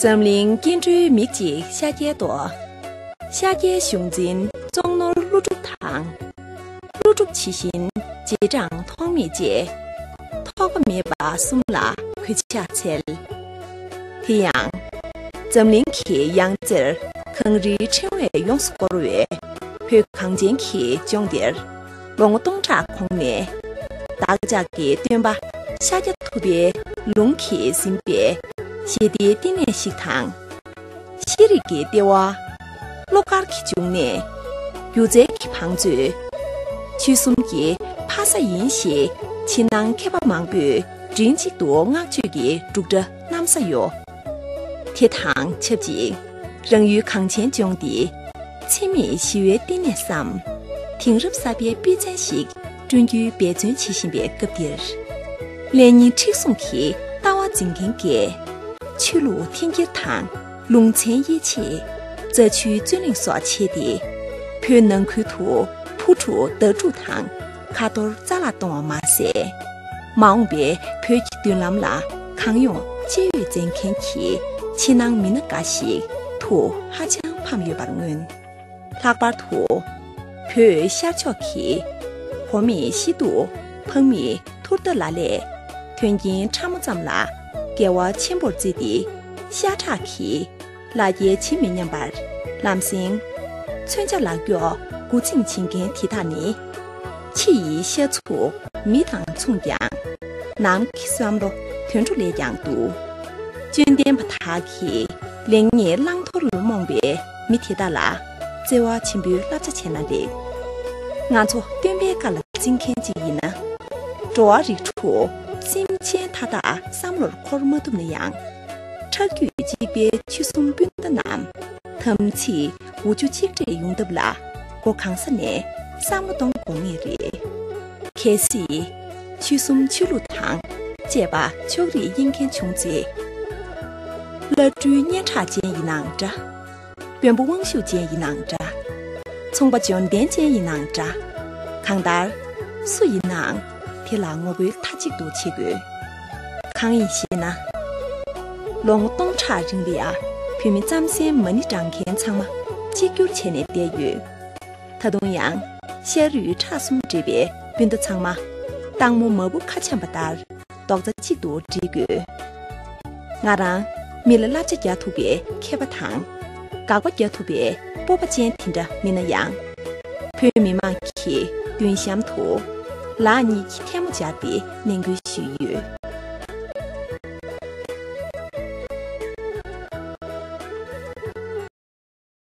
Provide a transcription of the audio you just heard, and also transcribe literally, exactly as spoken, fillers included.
འཛམ་གླིང་སྐྱེ་འགྲོའི་མིག་གཅིག་ཤཱཀྱའི་མདོག་ཤཱཀྱའི་གཞུང་འཛིན་ཙོང་ནོར་ཀླུ་སྒྲུབ་དང་། ཀླུ་སྒྲུབ་ཇི་བཞིན་རྗེས་འབྲང་ཐོགས་མེད་བཅས། ཐོགས་པ་མེད་པ་གསུམ་ལ་གུས་ཕྱག་འཚལ། དེ་ཡང་། འཛམ་གླིང་གི་ཡང་རྩེར་གངས་རིའི་ཕྲེང་བས་ཡོངས་སུ་བསྐོར་བའི་བོད་གངས་ཅན་གྱི་ལྗོངས་འདིར། ལོ་ངོ་སྟོང་ཕྲག་གོང་ནས། བདག་ཅག་གི་སྟོན་པ་ཤཱཀྱ་ཐུབ་པའི་ལུང་གིས་ཟིན་པའི་ཞི་བདེའི་བསྟི་གནས་ཤིག་དང་། ཤེས་རིག་གི་ལྟེ་བ། བློ་དཀར་གྱི་འབྱུང་གནས། སྒྱུ་རྩལ་གྱི་བང་མཛོད། ཆོལ་གསུམ་གྱི་ཕ་ས་ཡིན་ཞེས་ཕྱི་ནང་མཁས་པ་མང་པོས་མགྲིན་གཅིག་ཏུ་བསྔགས་བརྗོད་ཀྱི་འབྲུག་སྒྲ་གནམ་ས་གཡོ། དེ་དང་ཆབས་ཅིག་རང་ཡུལ་གངས་ཅན་ལྗོངས་འདི་འཚེ་མེད་ཞི་བའི་བསྟི་གནས་སམ། དེང་རབས་གསར་པའི་དཔེ་མཚོན་ཞིག་བསྐྲུན་རྒྱུའི་འབད་བརྩོན་བྱེད་བཞིན་པའི་སྐབས་འདིར། ལེགས་ཉེས་མཁྲེགས་བཟུང་གི་ལྟ་བ་འཛིན་མཁན་འགས། ཆོས་ལུགས་འཐེན་འཁྱེར་དང་ལུང་ཚན་དབྱེ་ཕྱེ། རྫ་ཆུའི་རྩོད་གླེང་སོགས་བྱས་ཏེ། བོད་ནང་ཁུལ་དུ་བུ་ཕྲུག་བདག་སྒྲུབ་དང་ཁ་གཏོར་རྩ་བརླག་གཏོང་བ་མ་ཟད། མ་འོངས་པའི་བོད་ཀྱི་མདུན་ལམ་ལ་གང་ཡོང་ཅི་ཡོད་འཛེམ་མཁན་གྱི་ཕྱི་ནང་མི་སྣ་འགའ་ཞིག་ཐུགས་ཧ་ཅང་ཕམ་ཡོད་པར་མངོན། ལྷག་པར་དུ། བོད་ཤར་ཕྱོགས་ཀྱི་གོ་མེད་ཤི་སྡུག་ཕངས་མེད་ཐུར་ད་ལ་ལས། དོན་རྐྱེན་ཕྲ་མོ་ཙམ་ལ་འགལ་བ་ཆེན་པོར་བརྩིས་ཏེ། ཤ་ཁྲག་གི་ལ་རྒྱལ་བྱེད་མི་སྙམ་པར་ལམ་སེང་མཚོན་ཆ་ལག་སྐྱོགས་འགོ་འཛིང་བྱེད་མཁན་དེ་དག་ནི། ཕྱི་ཡི་ཤ་ཚུགས་མི་དང་མཚུངས་ཀྱང་། ནང་གི་བསམ་བློ་དུད་འགྲོ་ལས་ཀྱང་སྡུག་བཅོམ་ལྡན་པ་དག་གིས་ལེགས་ཉེས་བླང་དོར་ལ་རྨོངས་པའི་མི་དེ་དག་ལ་བརྩེ་བ་ཆེན་པོའི་བསླབ་བྱ་བྱས་ན་ལེགས། ང་ཚོ་སྟོན་པའི་བཀའ་ལ་བརྩི་མཁན་ཅིག་ཡིན་ན། འགྲོ་བ་རིགས་དྲུག་སེམས་ཅན་མཐའ་དག་བསམ་བློར་འཁོར་མ་ཐུབ་ན་ཡང་། ཁྲག་རྒྱུད་གཅིག་པའི་ཆོལ་གསུམ་སྤུན་ཟླ་རྣམས་དམ་ཚིག་འུ་ཆུ་གཅིག་སྒྲིལ་ཡོང་ཐབས་ལ་སྒོ་གང་ས་ནས་བསམ་བློ་གཏོང་དགོས་ངེས་རེད། གལ་སྲིད་ཆོལ་གསུམ་ཆོས་ལུགས་དང་བཅས་པ་ཕྱོགས་རིས་དབྱེ་མཁན་བྱུང་ཚེ། བླ་སྤྲུལ་སྙན་གྲགས་ཅན་ཡིན་ནའང་འདྲ། དཔོན་པོ་དབང་ཤུགས་ཅན་ཡིན་ནའང་འདྲ། ཚོང་པ་འབྱོར་ལྡན་ཅན་ཡིན་ནའང་འདྲ། གང་ལྟར། སུ་ཡིན་ནའང་དེ་ལ་ངོ་རྒོལ་མཐའ་གཅིག་ཏུ་བྱེད་དགོས། གང་ཡིན་ཞེ་ན། ལོ་ངོ་སྟོང་ཕྲག་རིང་ལ་ཡ་བོད་མི་རྩམ་ཟན་མ་ཎི་བགྲང་མཁན་ཚང་མ་གཅིག་གྱུར་བྱས་ནས་བསྡད་ཡོད། ད་དུང་ཡང་ཤ་རུས་ཁྲག་གསུམ་འདྲེས་པའི་སྤུན་ཟླ་ཚང་མ་སྟག་མོ་མ་བུ་ཁ་འཆམ་པ་ལྟར་རྡོག་རྩ་གཅིག་ཏུ་སྒྲིལ་དགོས། ང་རང་མི་ལ་བསླབ་བྱ་རྒྱག་ཐུབ་པའི་མཁས་པ་དང་། དགག་པ་རྒྱག་ཐུབ་པའི་སྤོབས་པ་ཅན་དེ་འདྲ་མིན་ན་ཡང་། བོད་མི་མང་གི་མདུན་གཤམ་དུ་ལག་གཉིས་ཀྱི་ཐལ་མོ་སྦྱར་ཏེ་ནན་སྐུལ་ཞུས་ཡོད།